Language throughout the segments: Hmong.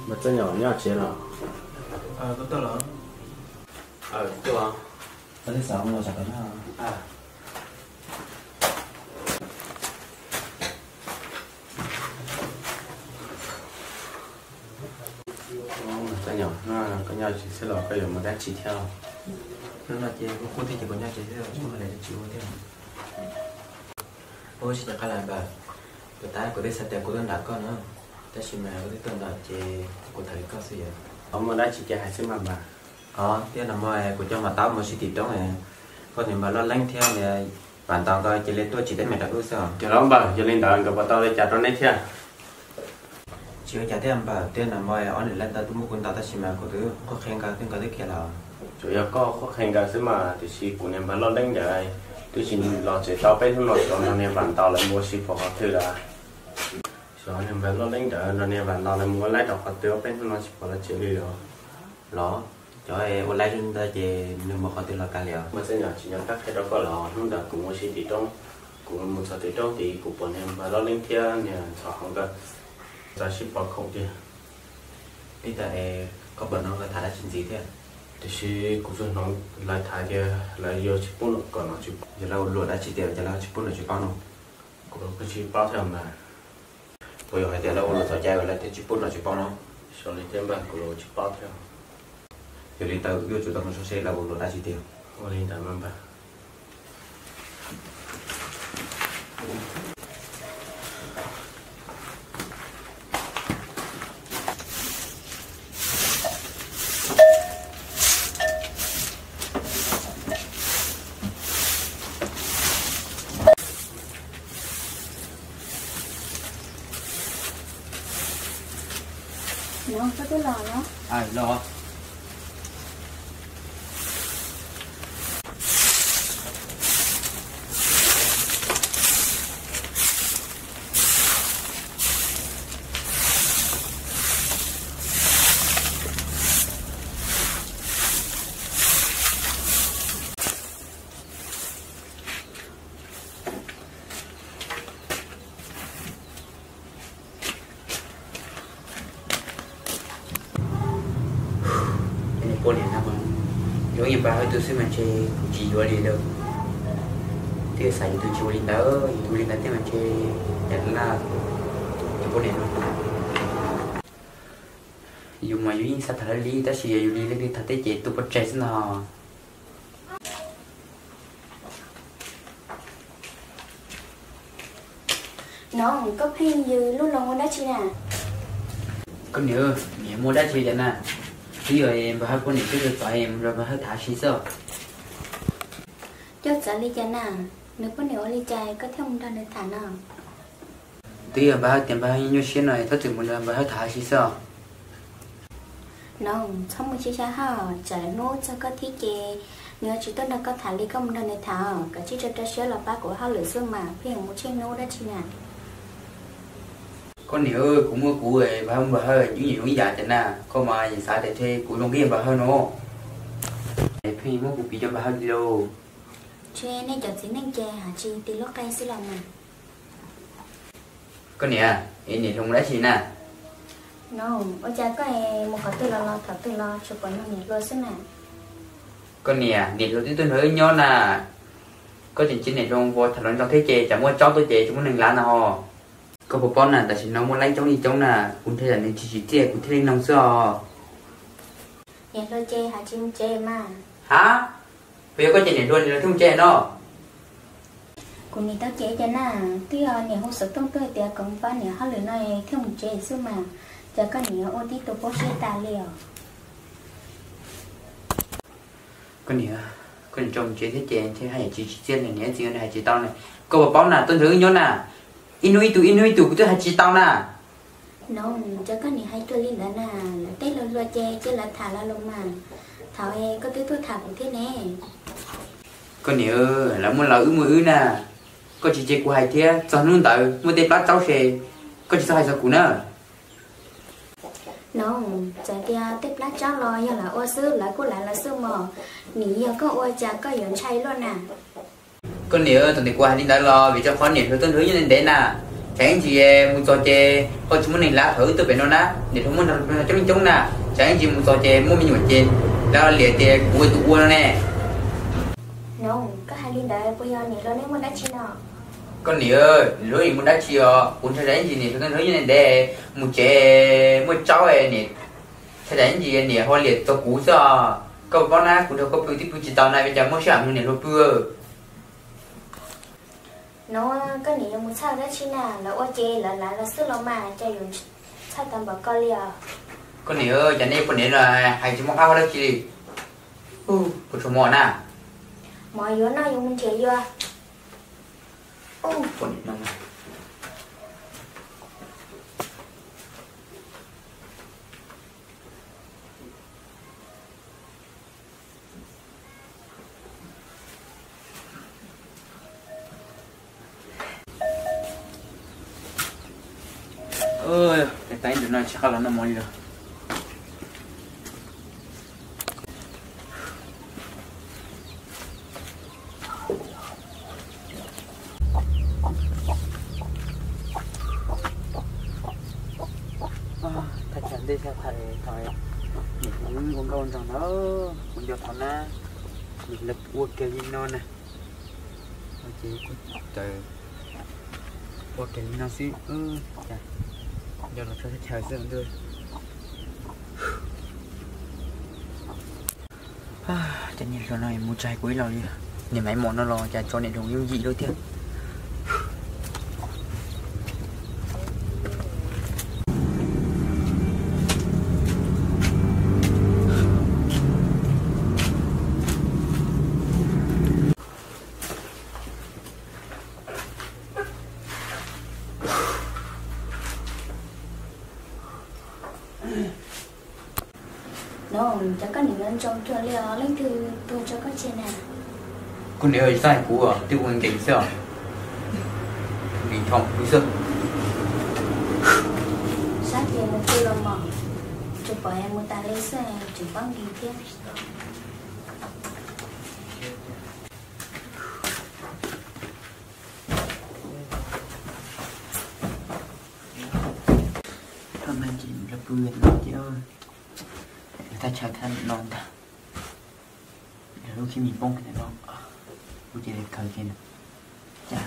Npawg Txawj Nyom nyob tsev los? Tuaj. Txawj Nyom, koj nyob tsev xwb los koj yuav mus dab tsi thiab? Hnub no ces kuv qub thiab ces kuv nyob tsev xwb, kuv mus dab tsi ua thiab. Ua tsis nco qab lawm npawg, puas tab kuv twb xav tias kuv tuaj nram koj na, tab sis mas kuv twb tuaj nram ces kuv tham li koj xwb yom. Muaj dab tsi ces hais xwb mas npawg. Os, tiag no mas kuv coj mos taub mus sib tim roob, koj niag npawg Loj Leeb thiab niag Vam Ntaus nkawd cia li tuaj tsis teeb meem rau wb xwb os. Yog los npawg, yog li ntawd nkawd puas tau li cas rau neb thiab? Tsis ua cas thiab npawg, tiag no mas ob niam leej ntawd twb muab kuv ntaus tab sis mas kuv twb qhuab qhia nkawd thiab nkawd twb khiav lawm. Tsuas yog koj qhuab qhia nkawd xwb mas, tiam sis kuv niag npawg Loj Leeb ntawd twb tsis los tsev tau peb hnub no, xyov nrog niag Vam Ntaus lawv mus ua si pom qhov twg lawm. Xyov niag npawg Loj Leeb ntawd nrog niag Vam Ntaus lawv mus ua laib rau qhov twg, peb hnub no tsis pom lawv tsev li lawm. Los, cov ua laib ntawd ces nws mus qhov twg los kav liam. Mas Txawj Nyom, tsis nco qab qhia rau koj los hnub ntawd kuv mus sib tim roob, kuv mus txog tim roob tid kuv pom niag npawg Loj Leeb thiab niag Ntxhov Hauv nkawd txawm sib pom khoom tiag. Li ntawd es koj puas hnov nkawd tham dab tsi ntxiv thiab? Tiam sis kuv tsuas hnov lawv tham tias lawv yuav tsis pub kom nom tswv paub. Yog lawv ua luam dab tsi tias lawv tsis pub nom tswv paub no? Kuv kuj tsis paub thiab mas. Puas yog hais tias lawv ua luam txhaum cai lawv thiaj tsis pub nom tswv paub no? Xyov li thiab npawg, kuv los tsis paub thiab. Yog li ntawd yuav tsum tau mus saib seb lawv ua luam dab tsi tiag. Ua li ntawd mas npawg. Los. Cov niag poj niam no mas zoo ib yam npawg Hawj tus xwb mas ntshe kuv tsis yuav li lawm. Twb xav yus tus tsis ua li ntawd, yus ua li ntawd thiab mas ntshe yam laj cov poj niam no. Yus mas yus yeej xav tham lawv li tab sis yog yus li leej twg tham tej ces tuaj pov tseg xwb no. Noov, koj pheej yws lub loo ua dab tsi na? Koj niam, niam muaj dab tsi cas na? Twb yog npawg Hawj poj niam twb txawv txawv mus nrog npawg Hawj tham si xwb. Coj txawv li cas na? Nws poj niam ua li cas koj thiaj mus nrog nws tham no? Twb yog npawg Hawj tias npawg Hawj nyuaj siab no txhob txwm mus nrog npawg Hawj tham si xwb os. Noov, txhob mus tsis xyaw haj, tsam hnub txog koj thib ces nws yuav tsis tuaj nrog koj tham li koj mus nrog nws tham os. Kav tsij rau rau siab los pab kuv hauj lwm xwb mas pheej yuav mus tsheej hnub dab tsi na. Koj niam, kuv muaj kuv npawg Hawj, npawg Hawj ib yam zoo ib yam cas na, koj mas yeej xav tias ntshe kuv zoo nqi npawg Hawj no. Pheej muab kuv piv rau npawg Hawj li lauj. Ntshe nej cov txiv neej ces haj tsis tig lub qe xwb los mas. Koj niam, es niam hluas mus dab tsi na? Noov, ua cas koj mus qhov twg los los thaum twg los tsuas pom noog niam hluas xwb na? Koj niam, niam hluas twb tuaj nrog wb nyob na. Koj tseem cia niam hluas mus tham hluas nraug thiab ces tsam muaj tsaub tuaj ces tsis muaj neeg lav no ho. Koj puas paub na, tam sim no muaj laib coob li coob na, kuv ntshai tsam nws tsis tsim txiaj kuv thiaj li noog xwb os. Niam hluas ces haj tsis mus tsev mas. Ha, puas yog koj ces niam hluas, niam hluas thiaj mus tsev no? Kuv nim tau cem cas na, twb yog niam hu xov tooj tuaj tias kom pab niam hauj lwm no thiaj mus tsev xwb mas, cas koj niam ua tib tug poob siab tas li os. Koj niam, koj niam tso mus tsev thiab ces ntshe haj yam tsis tsim txiaj li niam txiv hais tsis tau na. Koj puas paub na, tuaj nrog wb nyob na, ib hnub ib tug ib hnub ib tug kuv twb hais tsis tau na. Noov, cas koj niam hais tuaj li ntawd na, lawv tej hluas hluas ces cia lawv tham lawv los mas, thaum koj twb tuaj tham kuv thiab ne. Koj niam, lawv muaj lawv wb muaj wb na, koj tsis cia kuv hais thiab, txog hnub ntawd muaj tej plab tsaub se koj tsis txhob hais txog kuv na. Noov, txawm tias tej plab tsaub los yog lawv ua xwb lawv kuj lawv lawv xwb mog, nim yog koj ua cas koj yuav ntshai luaj na. Koj niam, thaum ntawd kuv hais li ntawd los vim rau qhov niam hluas tuaj nrog wb nyob ntev ntev na, Tsam ib ntsis mus txog ces ho tsis muaj neeg lav thaum wb tuaj pem no na, niam hluas muaj nrog coob coob na. Tsam ib ntsis mus txog ces muaj me nyuam ces lawv liam tias kuv ua tus ua no ne. Nov, koj hais li ntawd puas yog niam hluas nej muaj dab tsi no? Koj niam, niam hluas muaj dab tsi os, kuv ntshai tsam ib ntsis niam hluas nyob ntev mus tsev muaj tsaub niam, ntshai tsam ib ntsis niam ho liam txog kuv xwb os. Koj paub na, kuv nrog koj pw twb pw tsis tau na, ua cas muaj sij hawm nrog niam hluas pw. Nov, koj niam yuav mus txhawj dab tsi na, lawv ua ces lawv lav los xwb los mas, cas yuav txhawj tau npaum koj li os. Koj niam, cas nej poj niam no hais tsis muaj qab hau dab tsi li. Puas tsaug mog na. Mov yuav noj yuav mus nrhiav yuav. Tab ib ntawm no tsis qab los noj mov li lawm. Thaj chaw ntej thaj thaj thaum niam hluas ua nkauj ua nraug ntawd, kuv nco thaum na, lawv ua kiag li no na, ces kuv txawm ua kiag li no xwb, cas nco los txog thaj chaw xwb ntuj. Cov niam hluas no mus tsis hais kuv ib los li, niag Maiv Mos no los cas tso niam hluas yooj yim luaj thiab. No, cov koj niam yuav ntsoov cuag li os, leej twg tuag tso koj tseg na? Koj niam tsis txhob hais kuv, twb ua nkees xwb os. Nkees dhau kuv xwb. Sab ces mus pw los mog, tsuas pom mus tas li xwb tseem paub nkees thiab. Thaum no ces lawv pw no ces lawv thaj chaw thaj no ntag. Lawv lub khib mis poob kiag ntawm no, kuv ces lawv khaws kiag ntawd, cas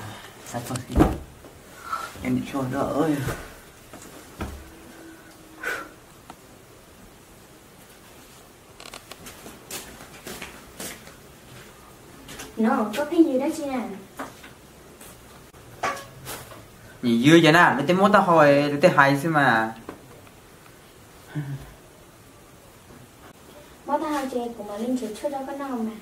xav txog xwb. Niam hluas no. No koj pheej yws dab tsi na? Nws yws cas na, lawv tej mob taub hau, lawv tej hais xwb mas. Mob taub hau ces kuv mam li nrhiav tshuaj rau koj noj mas.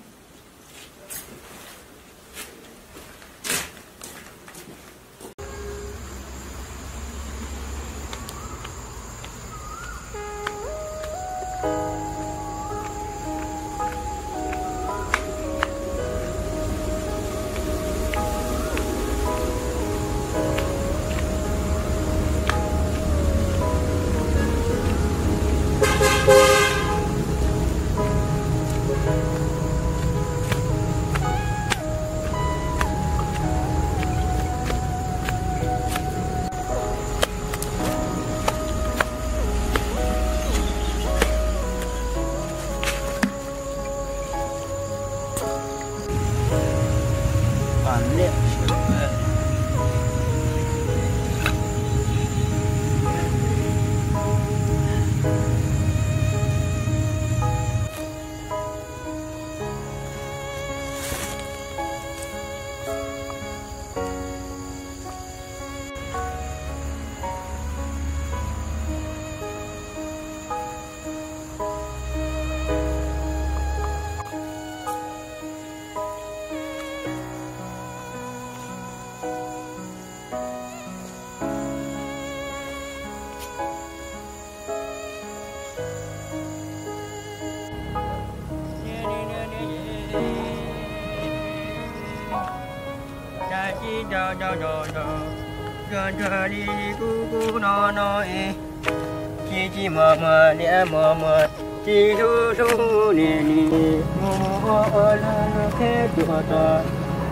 Tsis tsis mos mos niam mos mos, tsis hlub hlub niam niam, mus mus ua ua luag luag thiab tuag tuag,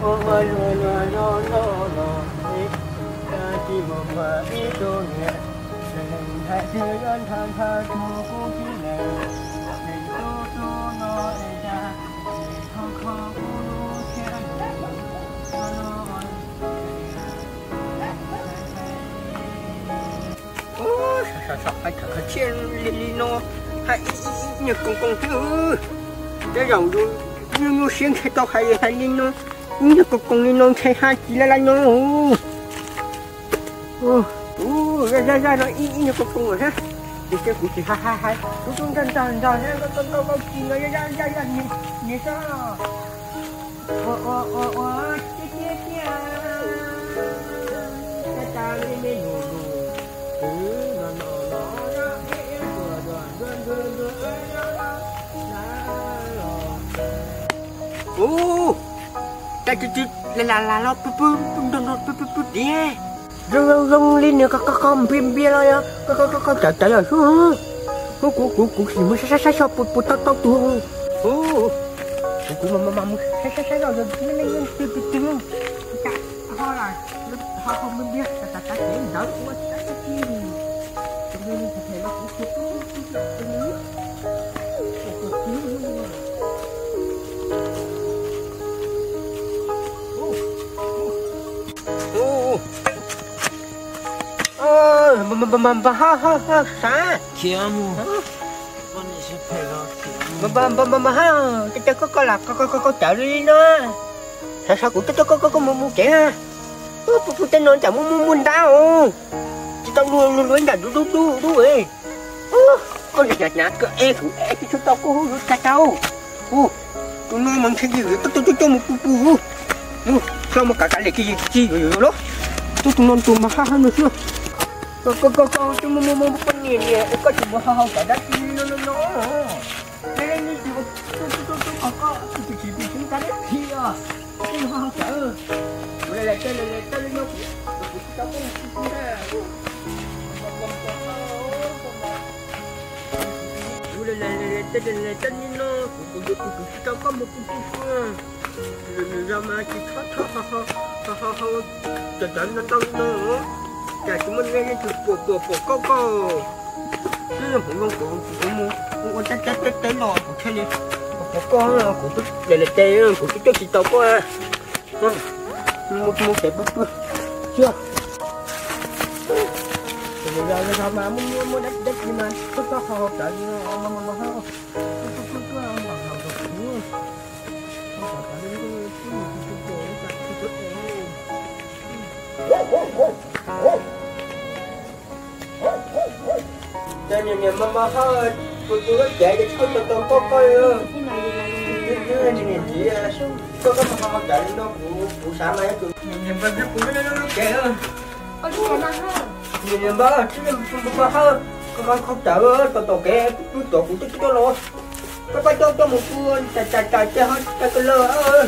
ua ua luag luag noj noj los, tsis mos Ub, sov sov sov hais tham khav tshiab li li no, hais ib ib ib nyuag koos koos xwb. Tej zaum yus nyuaj nyuaj siab ntshe tau hais hais li no, ib nyuag koos koos li no ntshe hais tsis laj laj no. Ub, zaj zaj zaj no ib ib nyuag koos koos lawm thiab. Ces kuv tsis hais hais hais, kuv tub nrog nrog nrog thiab, koj koj koj tsis no zaj zaj zaj niag niag tsob. Ua ua ua ua, tiag tiag tiag, cas cas li me lus lus, twb no no no, iab iab ntuas ntuas ntuas ntuas ntuas, ub, cas tsis tsis las las las los pw pw pw nrog nrog pw pw pw diag. Zoo zoo zoo li nws qo qo qo npias npias los yog qo qo qo qo cawv cawv yog xwb. Kuv kuv kuv kuv sim mus saib saib saib puas puas tau tau tus. Kuv kuv mas mas mas mus saib saib saib los yog twg twg twg. Cas ho lawm, ho ho npias npias tas tas tas kev ntawd ua cas tsis tsis. Npag npag npag npag ha ha ha sav. Khiav mus. Npag npag npag npag ha, cas cas koj koj lam koj koj koj cawv li no. Sav sav kuv coj coj koj koj koj mus mus tsev. Puag puag tej no cas muaj muaj muaj ntab os. Tsis tau luag luag luag ib nram dub dub dub dub. Koj hnyav hnyav koj es kuv es tsis tshua tau koj hu yuav tsa tau. Tus no mas ntshe yus coj coj coj mus pw pw hu. Mus, koj mus kav kav liam cia yus cia yus yuav yuav los. Tus tus no tus mas haj haj no xwb. Koj koj koj koj mus mus mus poj niam niam es koj tsis mus hau hau kav dab tsi no no no. Ej, nej tsis ua tub tub tub tub qhov koj tsis tsis tsis tsis tsis kav dab tsi os. Ej, hau hau kav. Kuv lawv lawv coj lawv lawv coj li no kuv kuv tsis tau koj mus pw pw na. Kuv lawv lawv lawv coj lawv lawv coj li no kuv kuv kuv kuv tsis tau koj mus pw pw pw. Nws nws zos mas tsis txhob txhob ho ho ho ho ho cov cov no tau li no. Cas tsis muaj nej leej twg pom pom pom koj koj. Twb yog kuv zoo kuv kuv mus ua teb teb teb teb los kuv thiaj li pom pom koj. Kuv twb lawv lawv coj kuv twb coj tsis tau koj. Mus mus tsev pw pw. Tsis yog, yog mas muaj muaj muaj dab tsi dab tsi mas txhob txhob ho ho cov li no mas mas mas ho. Niam niam mas mas ho, kuv kuv lub cev ces tsis tau tau koj koj li. Niam niam txiv, koj koj mas ho ho cov li no kuv kuv xav mas kuv niam niam mas kuv lub lub lub cev. Niam niam mas tsis mas ho, koj koj ho cov tom tom kev pw tom kuv twb tsis tau los. Koj koj coj coj mus pw, cas cas cas ces ho cas kawg lawm.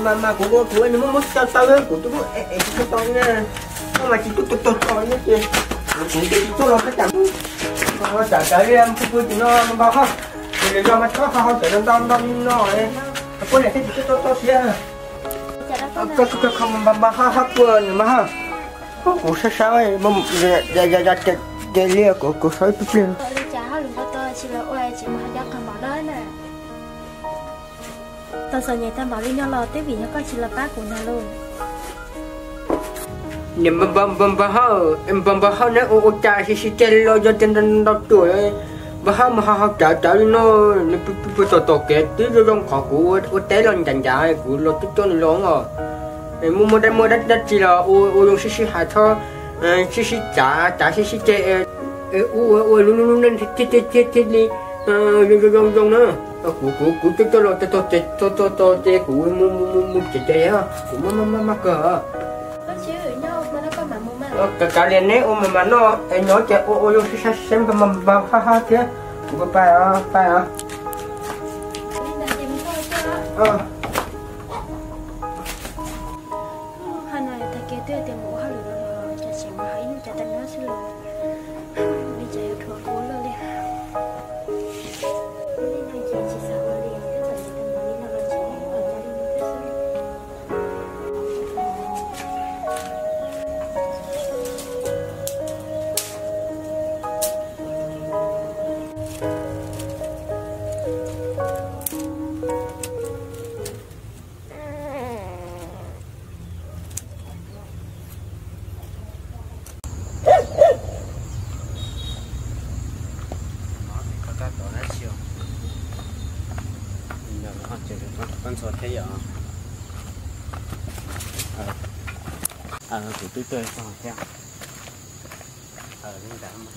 Mas mas kuv ua kuv nws muab muab tsis tau tau, kuv twb es tsis tau tau na. Koj mas tsis tuaj tuaj tuaj tau na ces kuv twb tsis tuaj los koj cas ho tsam tsam li pw pw tim no mas ho. Ces lwm zaus mas txhob ho ho cov ntau ntau li no. Kuv niam thiaj tsis tuaj tuaj tuaj siab. Koj koj koj mas mas ho ho pw nws mas ho. Kuv sab sab, ces li kuv kuv saib ib pliag. Li cas hauj lwm ntau tsis los ua tsis mus hais cov qhov mom no na. Tau txom nyem tag npaum li no los twb vim yog koj tsis los pab kuv ntag lauj. Niam npawg npawg npawg hawj, npawg npawg hawj neb ua ua cas sib sib ceg los yog tias ntau ntau tuaj, npawg hawj mas ho ho cawv cawv li no, nws pw pw tom tom kev twb zoo zoo qhov kuv ua teb los ncav ncav kuv los twb coj nws los os. Muaj muaj dab muaj dab dab tsi los ua ua zoo sib sib hais txhob sib sib cav cav sib sib ceg, ua ua lub lub lub neej thiaj thiaj thiaj li zoo zoo zoo na. Kuv kuv kuv coj coj los txog txog txog txog ces kuv mus mus mus mus ces ces kuv maj maj maj kawg. Kav kav liam neb ua mas mas noj es nyob ces ua ua zoo sib saib seb npawg npawg hawj thiab kuv pais pais os. Hais no tag kis twb tias mus ua hauj lwm no los cas tseem mus hais ib hnub cas tag nrho xwb los li cas yuav dhuav kuv lawm li. Ib hnub no ces tsis xav ua li, twb txom nyem tag npaum li no los tseem ua cas li no thiab xwb. Kuv twb tuaj txog thiab. Twb muaj mam xwb mas.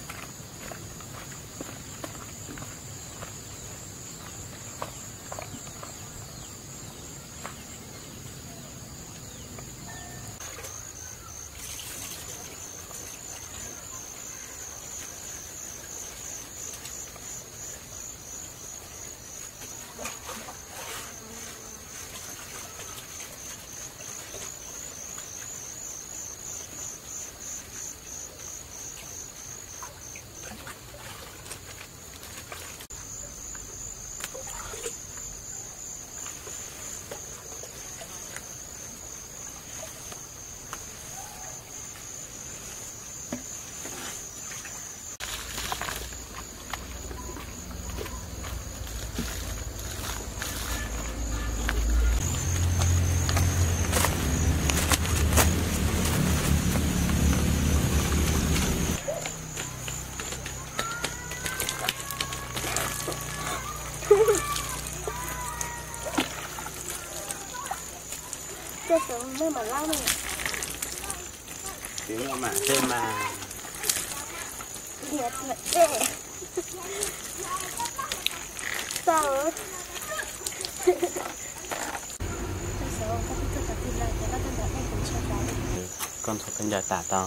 Koj ntxhua khaub ncaws tas tau?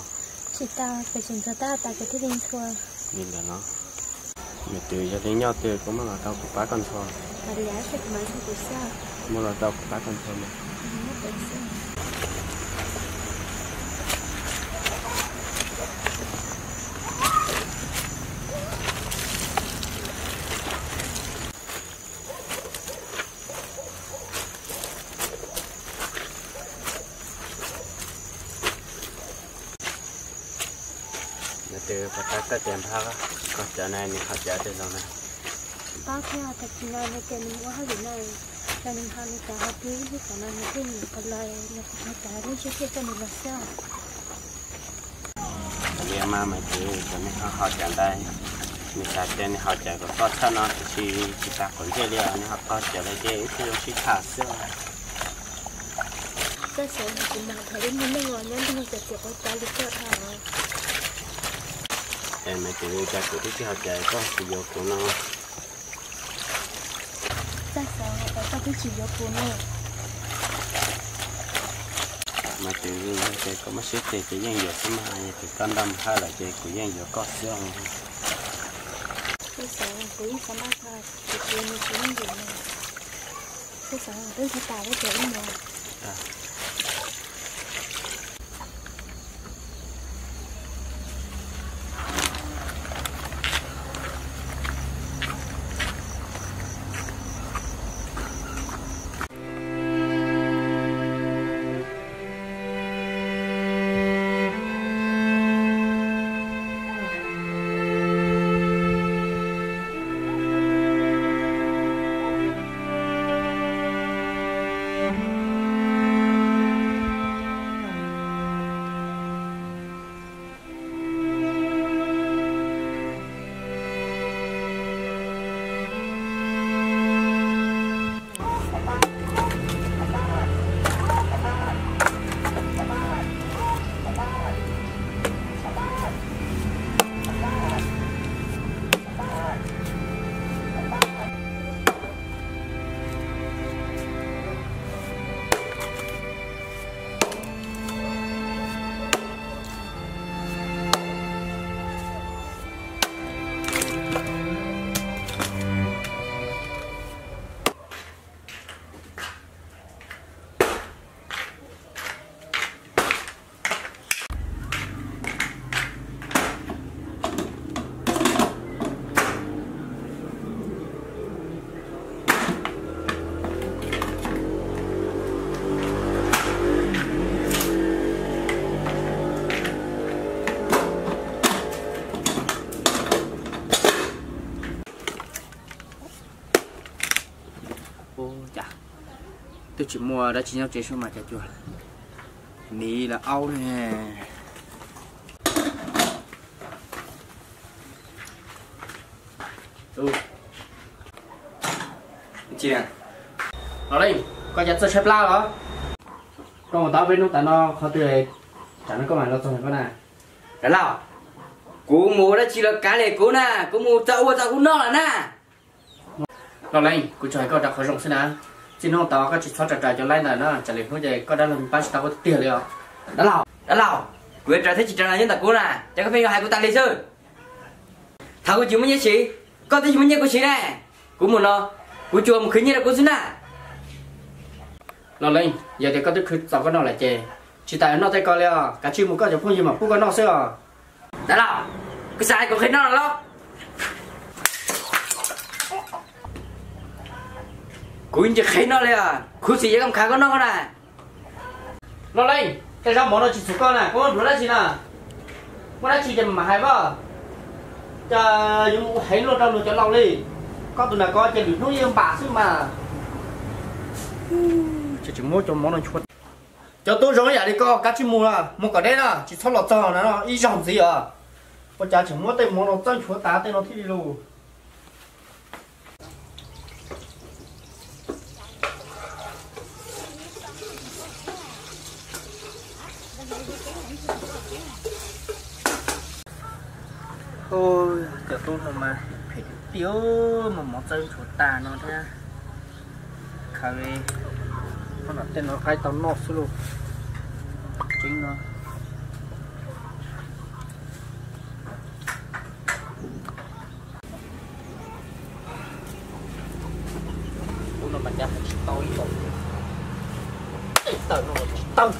Tsis tau, kuv tseem ntxhua tab tas kuv thiaj li ntxhua. Li ntawd los, nws twb yog li nyob twg koj muab los rau kuv pab koj ntxhua. Muab los rau kuv pab koj ntxhua mas. Nws twb pom qab koj tias npab, koj cov no nws ho cawv twg los na? Paub thiab, tag kis no nws tias nws ua hauj lwm na, los nws ho nws cov hauv twg ib lub tom no nws thiaj nyiam qhov los nws kuv cov leej twg thiaj coj nws los xwb. Tias mas mas ces cov nws ho ho cawv ntawd, nws xav tias nws ho cawv kom koj txhawj no tiam sis tsis tas quav ntsej li os, nws ho ho cawv lawm ces wb thiaj yuav sib tham xwb. Txawj xav kuv mas thaum ub muaj neej los nyob ntuj cov txiv quav cawv li koj dhau. Es mas ces li cas kuv twb tsis ho cawv koj tsis yuav kuv no. Txawj xav es koj twb tsis yuav kuv no. Mas ces li ces koj muab siab ces ces yeej yuav xwb mas, yog tias koj nrog mus hawj lawm ces kuv yeej yuav koj xwb os. Txawj xav, kuv yeej xav npaj tag, kuv tus nws tsis yeej yuav. Txawj xav, twb nrhiav tas lawm ces wb mus. Ua cas twb tsis muaj dab tsi nyob tsev xwb mas cas cuag miv lawv aub ne. Txiv, los li, koj cas txawj tshaib plab los? Koj mus tau peb hnub tas no qhov twg Tsam no koj mam los txog koj na. Dab laug, kuv mus ua dab tsi los kav liam kuv na, kuv mus txog ua txog kuv noj lawm na. Loj Leej, kuv tsuas hais koj rau qhov zoo xwb na. Txij hnub no koj tsis txhob raws raws cov laib ntawd na, tsam lwm hnub ces koj dab laug pab tsis tau koj tiag tiag li os. Dab laug, dab laug, kuv yuav raws thiab tsis raws los nyob ntawm kuv na, ces koj pheej yuav hais kuv tas li xwb. Thaum kuv tsis muaj nyiaj siv, koj twb tsis muaj nyiaj kuv siv ne. Kuv mus no, kuv tsuas mus khwv nyiaj rau kuv xwb na. Loj Leej, yog tias koj twb khwv txaus koj noj lawm ces tsis tas noj tej ko li os, kav tsij mus, koj cov phooj ywg mam pub koj noj xwb os. Dab laug, koj xav hais kuv qhia noj los? Kuv tsis qhia noj li os, khuv xim ces koj mus khav koj noj na. Loj Leej, tej zaub mov no tsis txhum koj na, koj muab nthuav dab tsi na? Muaj dab tsi ces mam hais vaj. Cas yuav mus ua heev luaj rau luag cov laus li. Koj tus nram ko ces lwm hnub yeej npam xwb mas. Tsis muab cov mov no nchuav. Cov tub zoo ib yam li koj kav tsij mus, mus kom deb na, tsis txhob los txog no ib zaug ntxiv os. Ua cas tseem muab tej mov no txawb nchuav tas tej no thiab li lus. Cov tub no mas phem tiag, muab mov txawb nchuav tas no thiab. Khav li, tej no qaib tau noj xwb lauj. Tseeb no. Ub, no mas cas hais tsis tau ib zaug. Tej tawm no los tsis tawg.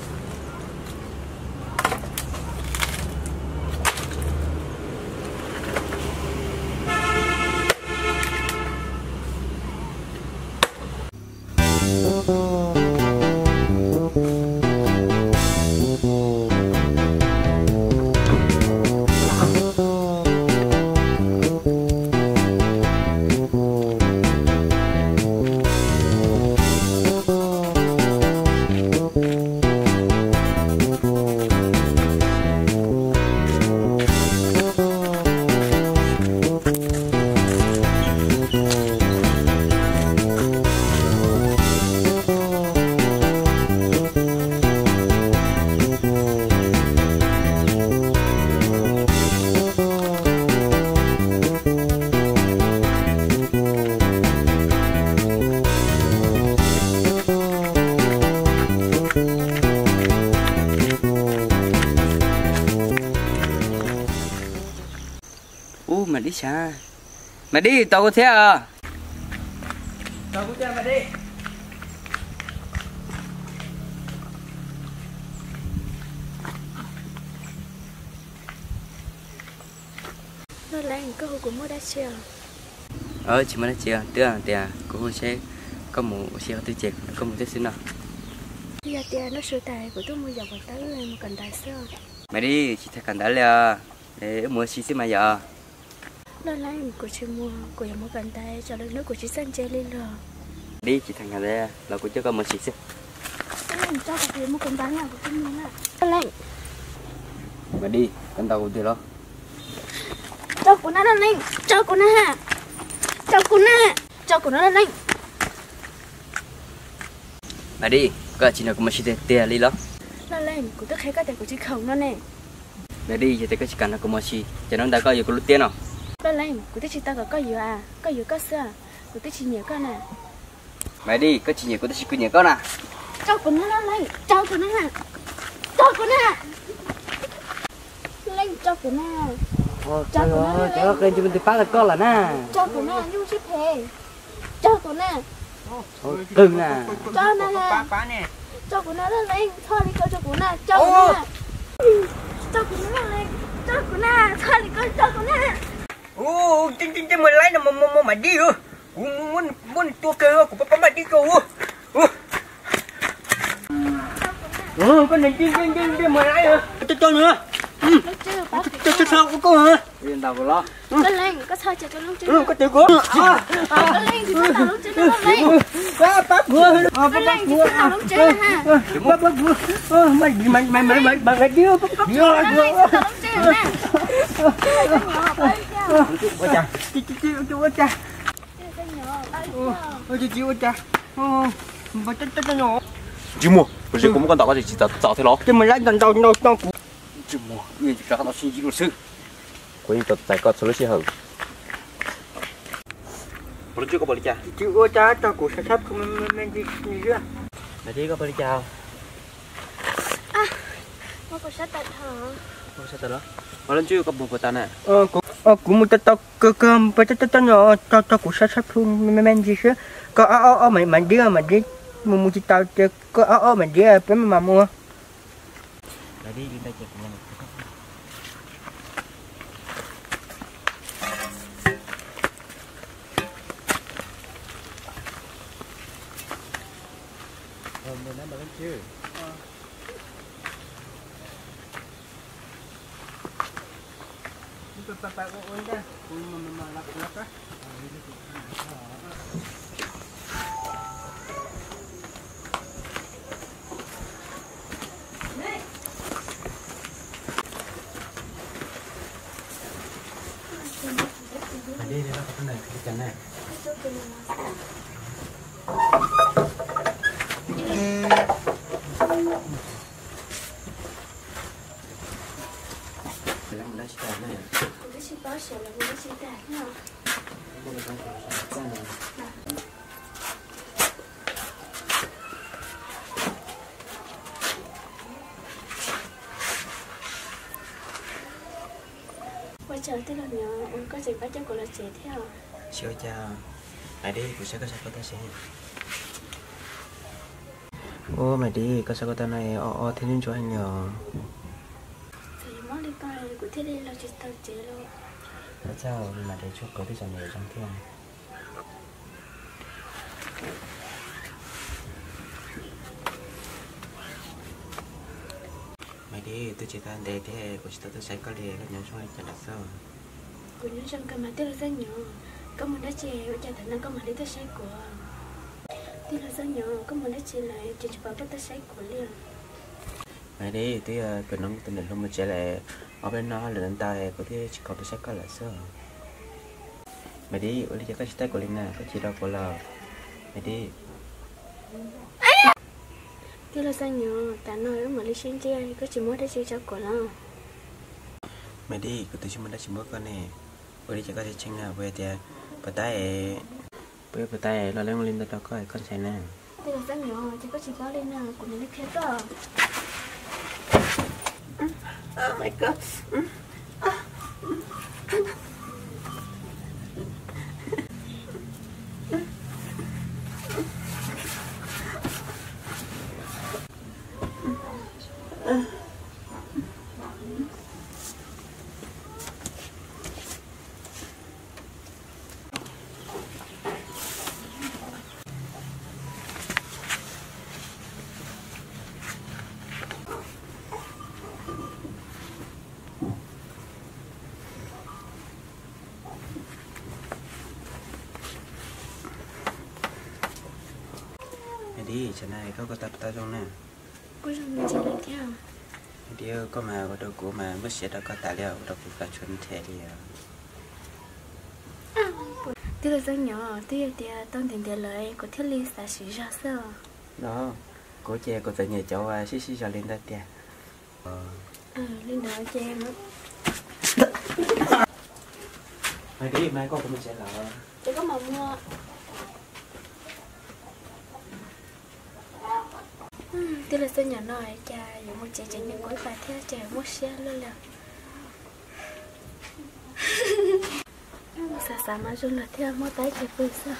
Ub, Mas Dib xav, Mas Dib, tos kuv thiab os. Tos kuv thiab Mas Dib. Loj Leej, koj hu kuv muaj dab tsi os? Tsis muaj dab tsi, twb tias kuv hu seb koj mus ua si qhov twg ces koj mus thiab xwb no. Yog tias noj su tas kuv twb mus yos kom tau, mus kawm ntawv xwb. Mas Dib, tsis tas kawm ntawv li os, wb mus ua si xwb mas yom. Loj Leej, kuv tsis mus, kuv yuav mus kawm ntawv, tsam lwm hnub kuv tsis txawj ntse li los. Dib, tsis tas kawm ntawv los kuv coj koj mus ua si xwb. Loj Leej, Mas Dib, koj ntaus kuv tiag los? Tso kuv na Loj Leej, tso kuv na, tso kuv na, tso kuv na Loj Leej. Mas Dib, koj tsis nrog kuv mus ua si tiag tiag li los? Loj Leej, kuv twb qhia koj tias kuv tsis khoom no ne. Mas Dib, yog tias koj tsis kam nrog kuv mus ua si, ces hnub ntawd koj yuav kuv lub tiab no. Loj Leej, kuv twb tsis tau kom koj yuav, koj yuav koj xwb, kuv twb tsis nyiam koj na. Mas Dib, koj tsis nyiam kuv tab sis kuv nyiam koj na. Tso kuv na Loj Leej, tso kuv na, tso kuv na. Loj Leej, tso kuv na. Tso kuv na Loj Leej. Cov qe ntsig mus twg pab tau koj lawm na. Tso kuv na, nyuj sib phem. Tso kuv na. Qw na. Tso na. Tso kuv na Loj Leej, txhob li ko tso kuv na, tso kuv na. Tso kuv na Loj Leej, tso kuv na, txhob li ko tso kuv na. Ub, ntsej muag laib no mas Dib, kuv muab nws tua kiag kuv pab pab Dib rau. Koj niag ntsej muag laib, coj coj nws, coj coj koj. Koj twv kuv, pab kuv, pab kuv, pab kuv, mas Dib, pab kuv. Ua cas, ua cas, ua cas. Ntsej muag, kuv tsis, kuv muab koj ntaus koj tsis txaus thiab los? Ces mus laib ntaus ntaus ntaus kuv. Mus, rov qab tau sib ntsib dua xwb. Kuv yeej tos txais koj txhua lub sij hawm. Ua cas koj tau kuv sab sab phu me me ntsis xwb. Mas Dib, koj pw li cas? Kuv sab tawm los. Ua lub ntswg koj mus puas tas na? Kuv mus tau tau kawg kawg, pw tau tau tau no, tau tau kuv sab sab phu me me ntsis xwb. Koj ob ob ob Mas Dib, Mas Dib mus mus tsis tau ces koj ob ob Mas Dib, peb mam mus. Kuv twb tsis paub xyov lawv mus dab tsi tag thiab. Ua cas tij laug nyob ua koj tseem pab coj kuv los tsev thiab? Tsis ua cas, Mas Dib, kuv saib koj sab koj tab sis. Ua Mas Dib, koj sab koj tab no o o thiab ntsuab ntsuab heev li os. Txawm yuav mob li ko kuv thiaj li los tsis tau tsev lauj. Txhob txhawj, Mas Dib, tshuaj qhwv twb tseem yuav zoo thiab. Mas Dib, twb tsis tau ntev thiab kuv tsis tau tuaj saib koj li, koj nyob zoo li cas lawm xwb? Kuv nyob zoo kawg mas tij laug Xab Nyuam, koj mus dab tsi ua cas thaum no koj mam li tuaj saib kuv? Tij laug Xab Nyuam, koj mus dab tsi lawm ces tsis pom koj tuaj saib kuv li? Mas Dib, twb yog kuv nrog kuv tus niam hluas mus tsev lawm, ob peb hnub lawm ntau kuv twb tsis kam tuaj saib koj lawm xwb. Mas Dib, ua li cas koj tsis teb kuv li na, koj chim rau kuv los? Mas Dib. Tij laug Xab Nyuam, tas no wb mam li sib ntsib, koj tsis muab dab tsi rau kuv los? Mas Dib, kuv twb tsis muaj dab tsi muab koj ne. Ua li cas koj tseem tshee na, puas yog tias puas tab, puas yog puas tab los lawv ua li ntawd rau koj koj ntshai na? Tij laug Xab Nyuam, ces koj tsis paub li na, kuv mam li qhia koj. Mas Dib, tsam no koj tau tau zoo na? Kuj zoo me ntsis lawm thiab. Mas Dib, koj mas ua rau kuv mas muaj siab rau koj tas li os, ua rau kuv khav tshuav nrhe li os. Tij laug Xab Nyuam, twb yog tias tau ntev ntev lawm kuv thiaj li xav siv zog xwb os. No, kuv ces kuv txom nyem cov uas sib sib zog li ntawd tiag. Li ntawd ces Mas Dib, mas koj kuv mus tsev lawm. Ces koj mam mus. Tij laug Xab Nyuam no cas yuav mus tsev tsev nyeem kuv ib pas thiab ces muaj siab luaj li. Xav xav mas zoo luag thiab, muab tab ces pw xwb.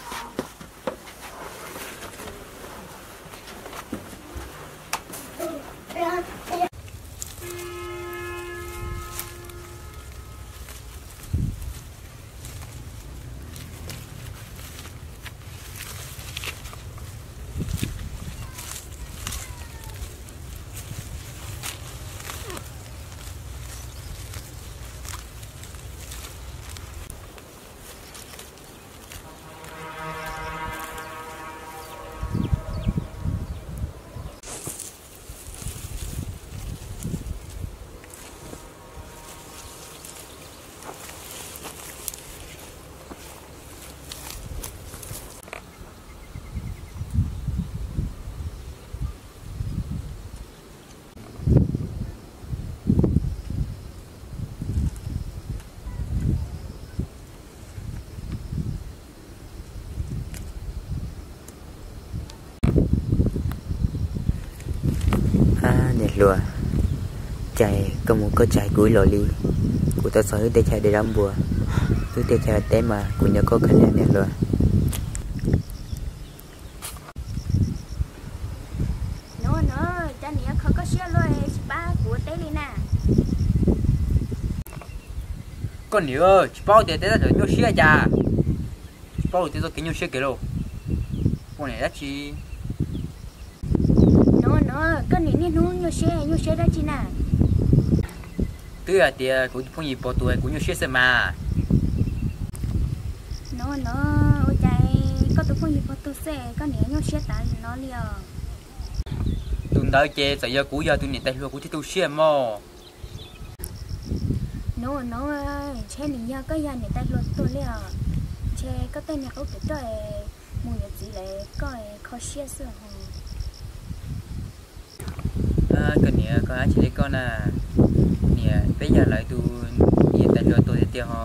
Niam hluas, cas koj mus koj tsis hais kuv ib los li? Kuv tuaj txog wb teb chaws dej zab npua, wb teb chaws teb mas kuv nco koj kawg li niam hluas. No no, cas niam kho koj siab luaj tsis pab kuv ua teb li na? Koj niam, tsis paub tias teb chaws nyuaj siab cas? Tsis paub tias txoj kev nyuaj siab kev lauj. Ua niam dab tsi? No no, koj niam niaj hnub nyuaj siab nyuaj siab dab tsi na? Twb hais tias kuv tus phooj ywg pog tus kuv nyuaj siab xwb mas. No no, ua cas koj tus phooj ywg pog tus xwb koj niam nyuaj siab tas no li os? Tus ntawd ces txawm yog kuv yog tus niam tais hluas kuv thiaj tu siab mog. No no, ntshe nws yog koj yog niam tais hluas tuag li os. Ntshe koj tej niag qub kev roj mus yuav txiv lawm koj kho siab xwb os. Koj niam, koj dab tsi li koj na? Niam, peb yog lawv tus niam tais hluas tuag tiag tiag ho.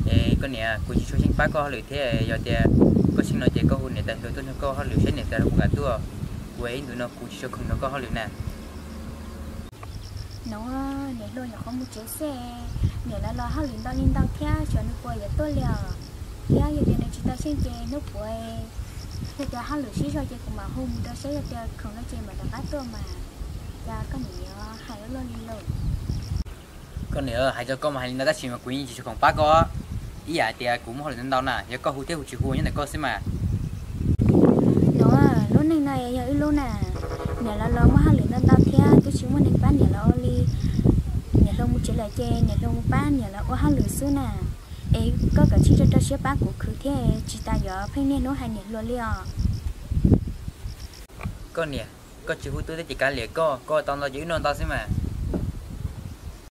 Es koj niam, kuv tsis tshua xyeej pab koj hauj lwm thiab, yog tias koj xyeej no ces koj hu niam tais hluas tuaj nrog koj hauj lwm saib niam tais hluas puas kam tuaj. Kuv ib ntus no kuv tsis tshua khoom nrog koj hauj lwm na. No, niam hluas nyuam qhuav mus tsev xwb, niam lawv los hauj lwm ntau li ntau thiab xyov nws puas yuav tuaj li os. Thiab yog tias nws tsis tau xyeej ces hnub puav, yog tias hauj lwm sib zog ces kuv mam hu mus rau saib yog tias khoom no ces mam rov qab tuaj mas. Cas koj niam yuav hais ua luaj li lauj? Koj niam, hais rau koj mas hais li ntawd tab sis mas kuv yeej tsis tshua khoom pab koj. Ib yam tias kuv muaj hauj lwm ntau ntau na, yog koj hu thiab hu tsis hu nyob ntawm koj xwb mas. No, lub neej no yog wb lub na, niam lawv los muaj hauj lwm ntau ntau thiab twb tsis muaj neeg pab niam lawv ua li. Niam hluas mus tsev lawm ces niam hluas mus pab niam lawv ua hauj lwm xwb na. Es koj kav tsij rau rau siab pab kuv khwv thiab, tsis tas yuav pheej niaj hnub hais niam hluas li os. Koj niam, koj tsis hu tuaj thiab ces kav liam koj, koj tau ntau ces wb noj ntau xwb mas.